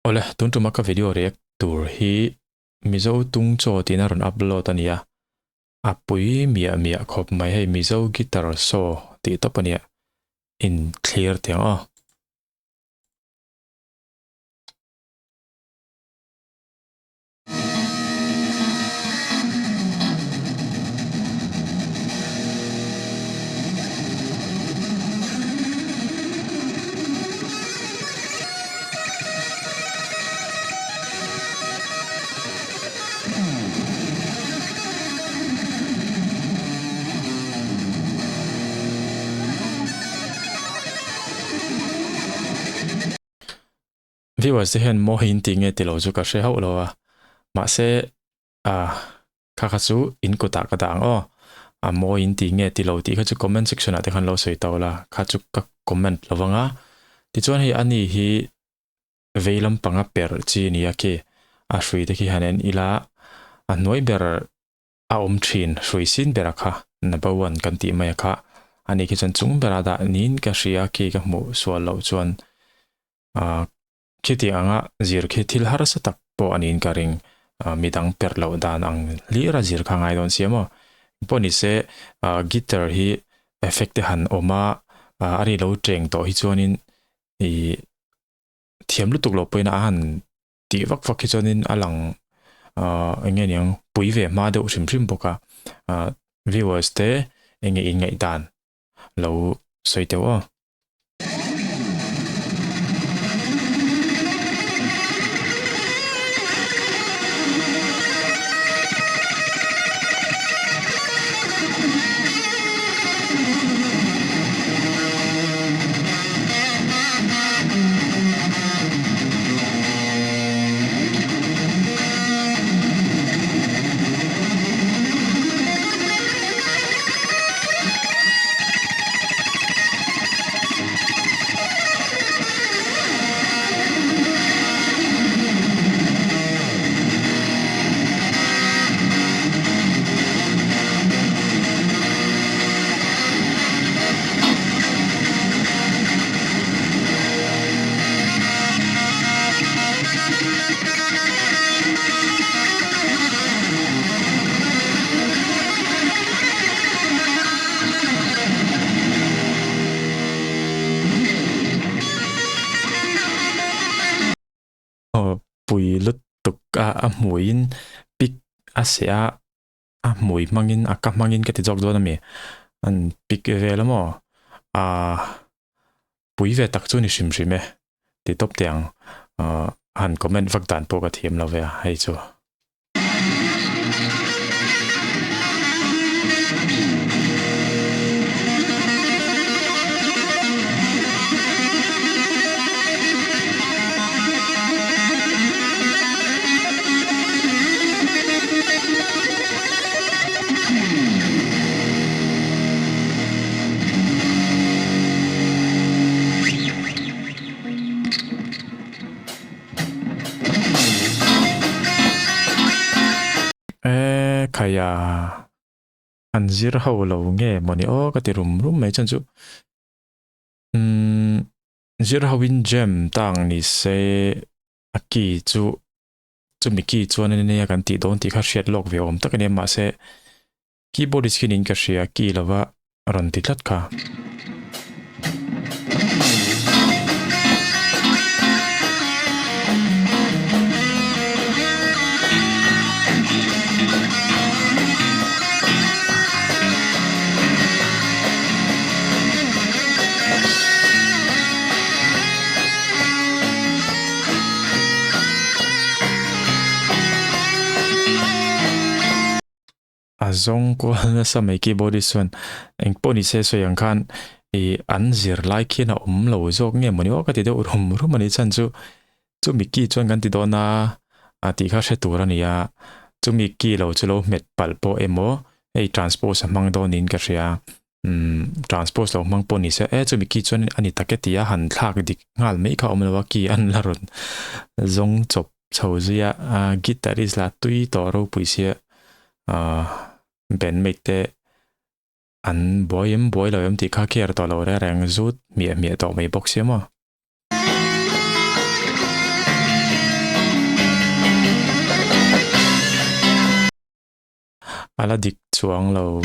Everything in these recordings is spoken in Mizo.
Awle, tun tuma ka video react tur hi Mizo tung chaw tiin a rawn upload a nia. A pui miah miah khawp mai hei Mizo guitar saw tih tawp a nia. In thlir teh ang aw. Viewers te hian maw in tih nge ti lo chu ka hre hauh lo a, mahse ah kha kha chu in kutah ka dah ang aw, a maw in tih nge ti lo tih kha chu comment section ah te khan lo sawi tawh la, kha chu ka comment lo vang a, tichuan hei ani hi vei lampanga perh chi a ni a khi, a hrui te khi han en ila a hnuai ber a awm thin hrui sin bera kha number one kan tih mai a kha, ani khi chuan chung bera dah niin ka hria khi ka hmuh sual loh chuan. Ah, khiti anga zir khi thil harsa tak pawh a niin ka ring. Ah, midang perh loh dan ang hlir a zir kha ngai dawn si a maw? Pawh ni se, ah, guitar hi effect te han awm a, ah, a ri lo cheng tawh hi chuanin ih thiam lutuk loh pawhin a han tih vak vak hi chuanin a lang ah eng nge niang pui ve hma deuh hrim hrim bawk a. Ah, viewers te eng nge inngaih dan lo sawi teuh aw. Pui lutuk a a hmuiin pic a seh a a hmui hmangin a ka hmangin ka ti zawk dawn a mi an pic vel a maw ah pui ve tak chu ni hrim hrim e ti tawp teh ang ah han comment vak dan pawh ka thiam lo ve a hei chu. E khaia an zir ho lo nge mawni aw ka ti rum rum mai chuan chu umm zir ho in jam tang ni se a key chu chumi key chuan a nia kan tih dawn tih kha hriat lawk ve awm tak a nia mahse keyboard is khian in ka hria key lova rawn ti tlat kha. A zawng kual nasa mai keyboardist chuan eng pawh ni se sawi ang khan ih an zir lai khian a awm lo zawk nge mawni aw ka ti deuh rum rum a ni chhan chu chumi key chuan kan ti dawn a a tih kha hre tur a ni a chumi key lo chu lo hmet palh pawh emaw hei transpose a hmang dawn niin ka hria umm transpose lo hmang pawh ni se e chumi key chuan a ni tak e tia han thlak dik nghal mai kha a awm lo a key an la rawn zawng chawp chho zui a guitarist lah tui tawh ropui sia ah bandmate te an buai em buai lo em tih kha care tawh lo reng reng zut hmiah hmiah tawh mai bawk sia maw. A la dik chuang lo.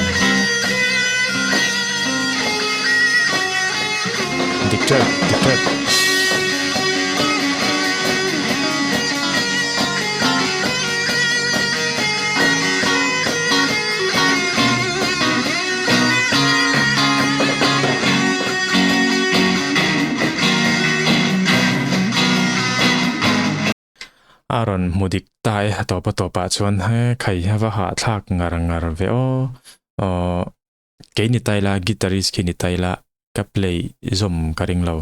Dik tep, dik tep. A rawn hmu dik ta e a tawp a tawpah chuan he khai hi a va hahthlak ngar ngar ve aw. Aw kei ni ta ila guitarist khi ni ta ila ka play zawm ka ring lo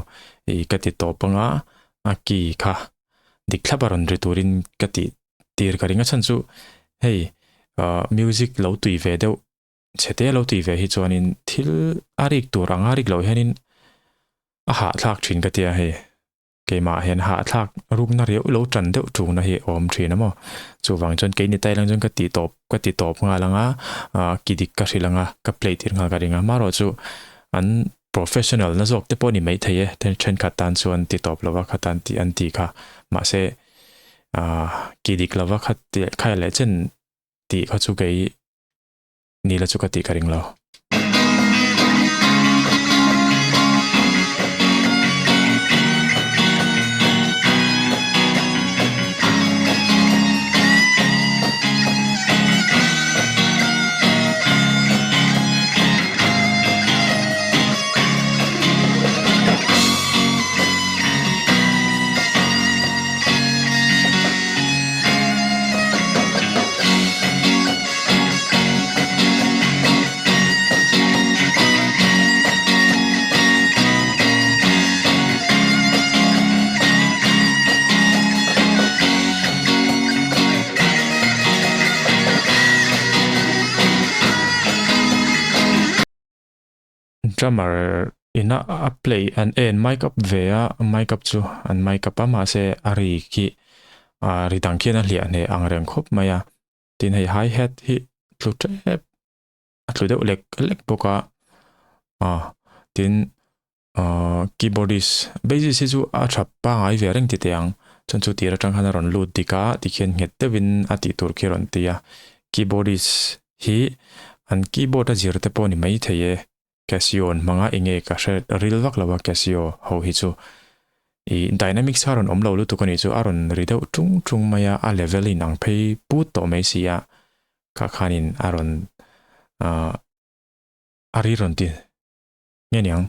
ih ka ti tawp anga a key kha dik thlap a rawn ri turin ka tih tir ka ring a chhan chu hei ah music lo tui ve deuh chhe te lo tui ve hi chuanin thil a rik tur anga rik loh hianin a hahthlak thin ka tia hei. Keimah hian hahthlak rukna riau lo tan deuh tungna hi a awm thin a maw? Chuvang chuan keini Thailand chuan ka ti tawp ka ti tawp nghal ang a, ki dik ka hrilh ang a, ka play tir nghal ka ring a. Marawh chu an professional na zawk te pawh ni mai thei e, thenkhat tan chuan ti tawp lova kha tan tih an ti kha. Mahse ki dik lova kha kha leh chen tih kha chu kei Ni la chu ka tih ka ring lo. Drummer ina a play an en mic up ve a mic up chu an mic up a mahse a ri khi a ri dang khian a hliah hneh ang reng khawp mai a. Tin hei hi hat hi tlu tep a tlu deuh lek lek bawk a ah tin ah keyboardist bassist hi chu a tha pangai ve reng ti teh ang chuan chu tir atang khan a rawn lut dik a tikhian nghet deuhin a tih tur khi a rawn ti a keyboardist hi an keyboard a zir te pawh a ni maithei e. Casio an hmang a, enge ka hre ril vak lo a Casio ho hi chu ih dynamics kha a rawn awm lo lutuk a nih chu a rawn ri deuh tung tung mai a, a level in ang phei put tawh mai si a, kha khanin a rawn ah a ri rawn ti nge niang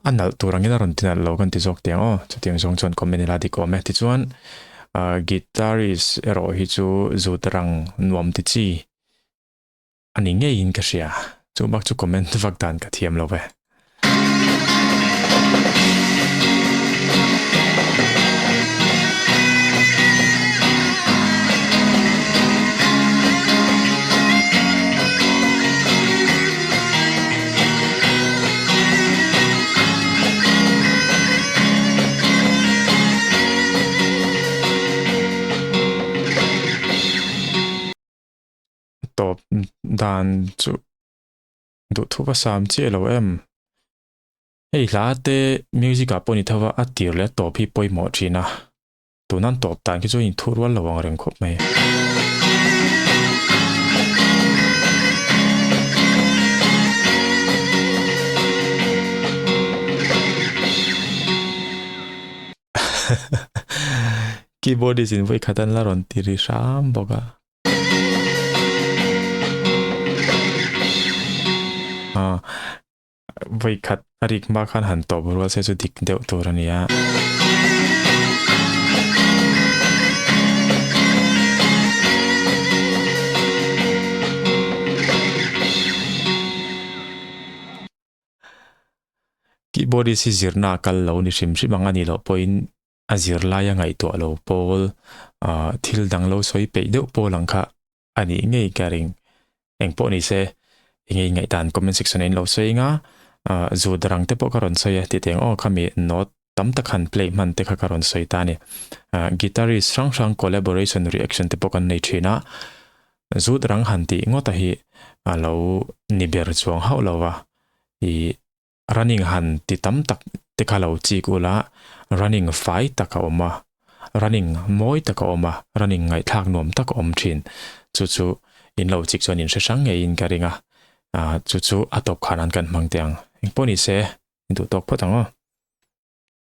a nalh tur angin a rawn ti nalh lo kan ti zawk tiang aw chutiang zawng chuan comment ila dik awm e tichuan ah guitarist erawh hi chu zut rang nuam ti chi. A ni ngeiin ka hria. Chu bak chu comment vak dan ka thiam lo ve. Tawp dan chu duhthu va sam chiah lo em. Hei hla te music ah pawh ni tho a, a tir leh a tawp hi pawimawh thin a. Tunan tawp dan khi chu a inthu rual lo ang reng khawp mai. Keyboardist in vawikhat an la rawn ti ri hram bawk a. Vawi khat a rik hma khan han tawp rual se chu dik deuh tur a ni a. Keyboardist hi zirna a kal lo ni hrim hrim ang a nih loh pawhin a zirlai a ngaihtuah lo pawl ah thil dang lo sawi peih deuh pawl ang kha a nih ngei ka ring. Eng pawh ni se eng nge ngaihdan comment section ah in lo sawi anga ah zut rang te pawh ka rawn sawi a tih teng aw khami note tam tak han play hman te kha ka rawn sawi ta a ni. Ah guitarist hrang hrang collaboration reaction te pawh kan nei thin a zut rang han tih ngawt a hi a lo ni ber chuang hauh lo va ih Running han ti tam tak te kha lo chik ula, running fai tak a awm a, running mawi tak a awm a, running ngaihthlak nuam tak a awm thin. Chu chu In lo chik chuan in hre hrang ngeiin ka ring a, chu chu a tawp khan an kan hmang teh ang. Engpawh ni se, in duh tawk phawt ang aw.